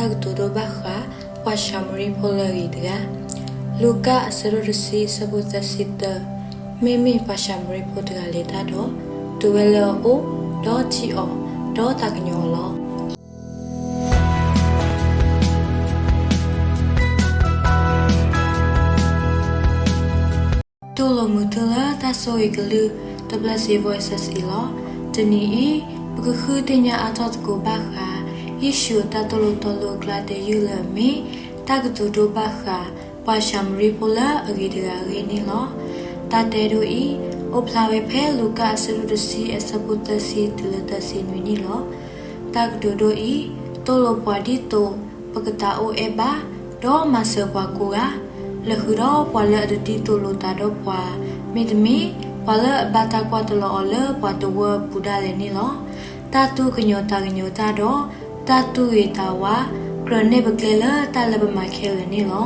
တၢ်ကတိၤဒိဘၣ်ဃး ပှၤၡၤမရံဖိလၢအဂ့ၤတဂၤ. လူၤကၣ်အဆၢဒိၣ်တဆံအဆၢဖိသၢဆံသၢ, မ့မ့ၢ်ပှၤၡၤမရံဖိတဂၤလဲၤတၢ်ဒီး တုၤဝဲလၢအအိၣ်, ဒီးထံၣ်အီၤ, ဒီးသးကညီၤအီၤလီၤ. တူၢ်လိာ်မုာ်သုလၢတၢ်ဆိၣ်ဂ့ၤကလုၢ် The Blessed Voices အံၤလီၤ. တနံၤအံၤ ပကဃုသ့ၣ်ညါအါထီၣ်သကိးဘၣ်ဃး ယ့ၣ်ၡူးအတၢ်သိၣ်လိသီလိအကျါတယုၢ်လၢအမ့ၢ် တၢ်ကတိၤဒိဘၣ်ဃး ပှၤၡၤမရံဖိလၢအဂ့ၤတဂၤအဂ့ၢ်န့ၣ်လီၤ. တၢ်တဲဒိအံၤ အိၣ်ဖျါဝဲဖဲလူၤကၣ်အဆၢဒိၣ်တဆံအဆၢဖိသၢဆံတုၤလၢသၢဆံနွံန့ၣ်လီၤ. တၢ်ကတိၤဒိအံၤ သိၣ်လိပှၤဒ်သိး ပကသးအိၣ်အဲၣ်ဘၣ်, ဒီးမၤစၢၤပှၤကိးဂၤ, လၢဃုာ်ဒီးပှၤလၢအတဒ်သိးလိာ်သးဒီးပှၤ, မ့တမ့ၢ် ပှၤလၢအဘၣ်တၢ်ကွၢ်တလီၤအီၤလၢပှၤတဝၢအပူၤဒၣ်လဲာ်န့ၣ်လီၤ. တၢ်သူၣ်ကညီၤသးကညီၤတၢ်ဒီး တၢ်သူၣ်ဂ့ၤသးဝါ ကြၢးနဲၣ်ပကျဲလၢတၢ်လၢပမၤခဲလၢာ်န့ၣ်လီၤ.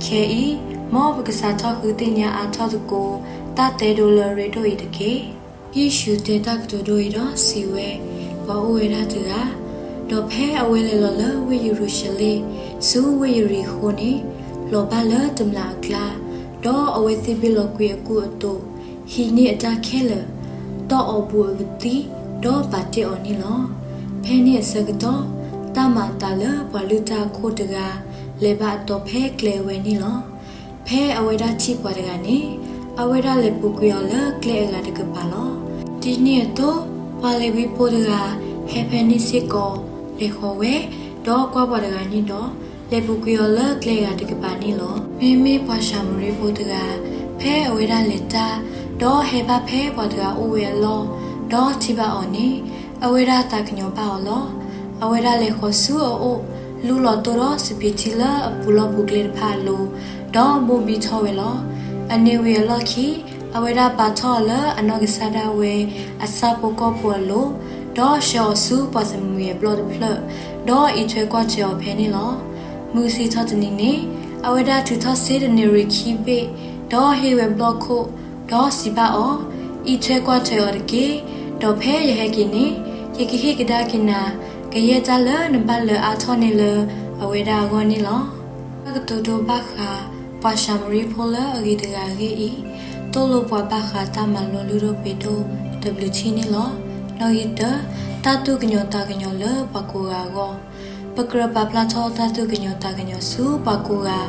ခဲအံၤ မ်ပကစးထီၣ်ဃုသ့ၣ်ညါအါထီၣ်သကိး တၢ်တဲဒိလၢအရ့ဒိၣ်အံၤတက့ၢ်. ယ့ၣ်ၡူးတဲတၢ်ကတိၤဒိအံၤဒီးစံးဝဲ, ပှၤအိၣ်ဝဲဒၣ်တဂၤ, ဒီးဖဲအဝဲလဲၤလီၤလၢဝ့ၢ်ယရူၤၡလ့ၣ် ဆူဝ့ၢ်ယရံၤဃိန့ၣ်, လီၤဘၣ်လၢတမျးအကျါ, ဒီးအဝဲသ့ၣ်ဘ့ၣ်လီၤကွံာ်အကူအသိး, ဟံးန့ၢ်အတၢ်ခဲလၢာ်, တီၢ်အီၤဘူးအကသံၣ်, ဒီးပာ်တ့ၢ်အီၤန့ၣ်လီၤ. ဖဲန့ၣ်အဆၢကတီၢ်, တၢ်မၤအသးလၢပှၤလုၢ်တၢ်အခိၣ်တဂၤ လဲၤဘၣ်အသီဖဲကျဲအဝဲန့ၣ်လီၤ. ဖဲအဝဲဒၣ်ထံၣ်ပှၤတဂၤန့ၣ်, အဝဲဒၣ်လဲၤပူၤကွံာ်အီၤလၢကျဲအဂၤတကပၤလီၤ. ဒ်န့ၣ်အသိး, ပှၤလ့ၤဝံဖိတဂၤ ဟဲဖဲန့ၣ်စ့ၢ်ကီး လဲၤဃီၤဝဲ, ဒီးကွၢ်ပှၤတဂၤန့ၣ်ဒီး, လဲၤပူၤကွံာ်အီၤလၢကျဲအဂၤတကပၤန့ၣ်လီၤ. မ့မ့ၢ်ပှၤၡၤမရံဖိတဂၤ, ဖဲအဝဲဒၣ်လဲၤတၢ်, ဒီးဟဲဘၣ်ဖဲပှၤတဂၤအိၣ်ဝဲအလီၢ်, ဒီးထံၣ်ဘၣ်အီၤန့ၣ်, အဝဲဒၣ်သးကညီၤဘၣ်အီၤလီၤ. အဝဲဒၣ်လဲၤဃီၤဆူအအိၣ်, လူလီၤတိၢ်ဒီးစပံးထံလၢအပူၤလီၢ်ပူၤကျဲတဖၣ်အလိၤ, ဒီးဘိၣ်ဘံထီၣ်ဝဲလီၤ. အန့ၣ်ဝံၤအလီၢ်ခံ, အဝဲဒၣ်ပာ်ထီၣ်အီၤလၢအနီၢ်ကစၢ်ဒၣ်ဝဲ အဆၣ်ဖိကီၢ်ဖိအလိၤ, ဒီးဆှၢအီၤဆူပှၤသမူယဲၢ်ဘျီၣ်တဖျၢၣ်, ဒီးအံးထွဲကွၢ်ထွဲအီၤဖဲန့ၣ်လီၤ. မုၢ်ဆ့ၣ်ထီၣ်တနံၤန့ၣ်, အဝဲဒၣ်ထုးထီၣ်စ့တနံၤရံၣ်ခံဘ့ၣ်, ဒီးဟ့ၣ်ဝဲဘျီၣ်ခိၣ်, ဒီးစံးဘၣ်အီၤ, အံးထွဲကွၢ်ထွဲအီၤတက့ၢ်. ဒီးဖဲယဟဲက့ၤန့ၣ်, ယကဟ့ၣ်ကဒါက့ၤနၤ, ကယဲၢ်တၢ်လၢနဘၣ်လၢာ်အါထီၣ်န့ၢ်လၢအဝဲဒၣ်အဂီၢ်န့ၣ်လီၤ. တၢ်ကတိၤဒိဘၣ်ဃး ပှၤၡၤမရံဖိလၢအဂ့ၤတဂၤအဂ့ၢ်အံၤ, သိၣ်လိပှၤဘၣ်ဃးတၢ်မၤလိလုၢ်ဒိၣ်ပှ့ၤဒိၣ် တဘျုးထံၣ်န့ၣ်လီၤ. နီၣ်ဂံၢ်တၢ, တၢ်သူၣ်ကညီၤသးကညီၤလၢပှၤကိးဂၤအဂီၢ်, ပကြၢးပာ်ဖျါထီၣ်တၢ်သူၣ်ကညီၤသးကညီၤဆူပှၤကိးဂၤ,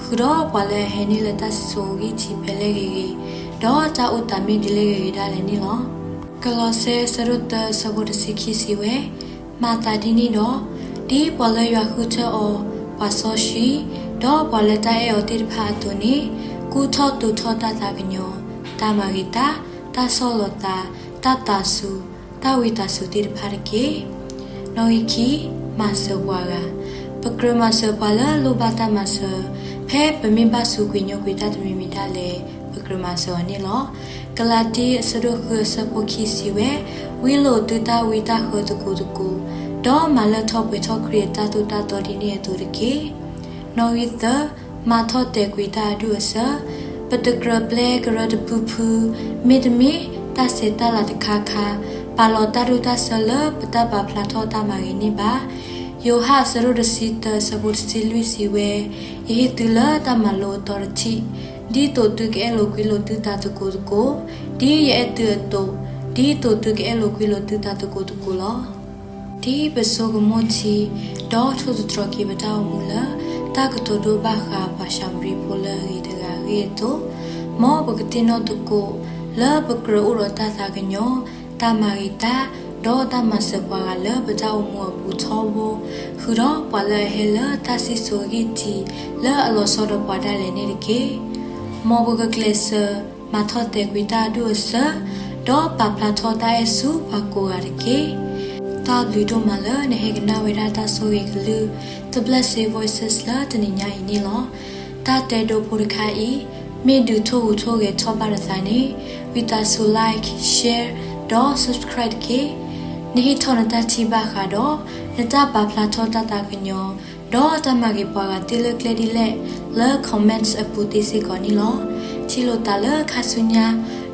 ဃုာ်ဒီးပှၤလၢအဟဲန့ၢ်လၢတၢ်စံၣ်စိၤအဂံၢ်ထံးဖဲလဲၣ်ဂ့ၤဂ့ၤ, ဒီးတၢ်အိၣ်သးမ့ၢ်ဒ်လဲၣ်ဂ့ၤဂ့ၤဒၣ်လဲာ်န့ၣ်လီၤ. ကလီးစဲအဆၢဒိၣ်သၢအဆၢဖိတဆံခံစံးဝဲ, မၤသးဒ်န့ၣ်ဒီး, ဒ်ပှၤလၢယွၤဃုထၢအီၤ, ပှၤစီဆှံ, ဒီးပှၤလၢတၢ်အဲၣ်အီၤသ့ၣ်တဖၣ်အသိးန့ၣ်, ကူထီၣ်သိးထီၣ်တၢ်သးကညီၤ, တၢ်မၤဂ့ၤသး, တၢ်ဆီၣ်လီၤသး, တၢ်သးစူၤ, တၢ်ဝံသးစူၤသ့ၣ်တဖၣ်တက့ၢ်. နီၣ်ဂံၢ်ခံ, မၤစၢၤပှၤဂၤ, ပကြၢးမၤစၢၤပှၤလၢလိၣ်ဘၣ်တၢ်မၤစၢၤ, ဖဲပမ့ၢ်ဘၣ်စူးကွံာ်ညိကွံာ်တၢ်တမံၤမံၤဒၣ်လဲာ်, ပကြၢးမၤစၢၤအီၤန့ၣ်လီၤ. ကလၤတံအဆၢဒိၣ်ဃုအဆၢဖိခံစံးဝဲ, ဝံလိာ်သုတၢ်ဝံတၢ်ဃၢသကိးသကိး, ဒီးမၤလၢထီၣ်ပှဲၤထီၣ်ခရံာ်အတၢ်သိၣ်တၢ်သီဒ်န့ၣ်အသိးတက့ၢ်. နီၣ်ဂံၢ်သၢ, မၤထီၣ်တဲာ်ကွံာ်တၢ်အဒူၣ်အဆၢ, ပတကြၢးပျဲကရၢတဖုဖု, မ့တမ့ၢ်တၢ်ဆဲးတၢ်လၤတခါခါ, ပာ်လီၤတၢ်ဒူၣ်တၢ်ဆၢလၢပတၢ်ပာ်ဖျါထီၣ်တၢ်မၤဂ့ၤန့ၣ်ဘၣ်. ယိၤဟၣ်အဆၢဒိၣ်တဆံသၢအဆၢဖိတဆံလွံၢ်စံးဝဲ, ယဟ့ၣ်သုလၢတၢ်မၤလိအသီတထံၣ်, ဒ်သိးသုကအဲၣ်လိာ်ကွံလိာ်သုသးသကိးသကိး, ဒ်ယအဲၣ်သုအသိး, ဒ်သိးသုကအဲၣ်လိာ်ကွံလိာ်သုသးသကိးသကိးလီၤ. ဒ်ပဆိကမိၣ်ထံ, ဒီးထိၣ်သတြီၤက့ၤပတၢ်အိၣ်မူလၢ တၢ်ကတိၤဒိဘၣ်ဃးပှၤၡၤမရံဖိလၢအဂ့ၤတဂၤအဂ့ၢ်အသိး, မ်ပကသ့ၣ်နီၣ်သကိး လၢပကြၢးအိၣ်ဒီးတၢ်သးကညီၤ, တၢ်မၤဂ့ၤတၢ်, ဒီးတၢ်မၤစၢၤပှၤဂၤလၢပတၢ်အိၣ်မူအပူၤထီဘိ, ဃုာ်ဒီးပှၤလၢအဟဲလၢတၢ်စံၣ်စိၤအဂံၢ်ထံးလၢအလီၤဆီဒီးပှၤဒၣ်လဲာ်န့ၣ်တက့ၢ်. မ်ပကကျဲးစၢး မၤထီၣ်တဲာ်ကွံာ်တၢ်အဒူၣ်အဆၢ, ဒီးပာ်ဖျါထီၣ်တၢ်အဲၣ်ဆူပှၤကိးဂၤတက့ၢ်. တၢ်ဘျုးဒိၣ်မးလၢနဟဲကနၣ်ဝဲဒၣ်တၢ်ဆိၣ်ဂ့ၤကလုၢ် The Blessed Voices လၢတနံၤညါအံၤန့ၣ်လီၤ. တၢ်တဲဒိဖိတခါအံၤ မ့ၢ်ဒုးထိၣ်ဟူးထိၣ်ဂဲၤထီၣ်ဘၣ်နသးန့ၣ်, ဝံသးစူၤ like, share ဒီး subscribe တက့ၢ်. နဟ့ၣ်ထီၣ်နတၢ်ထံၣ်ဘၣ်ဃးဒီး နတၢ်ပာ်ဖျါထီၣ်တၢ်သးကညီၤ, ဒီးတၢ်မၤဂ့ၤပှၤဂၤသ့လၢကျဲဒ်လဲၣ် လၢ comments အပူၤသ့စ့ၢ်ကီးန့ၣ်လီၤ. ထံၣ်လိာ်သးလၢခါဆူညါ,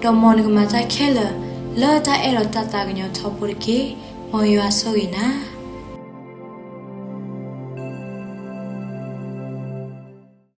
ဒီးမ်နကမၤတၢ်ခဲလၢာ် လၢတၢ်အဲၣ်ဒီးတၢ်သးကညီၤထီဘိတက့ၢ်. မ်ယွၤဆိၣ်ဂ့ၤနၤ.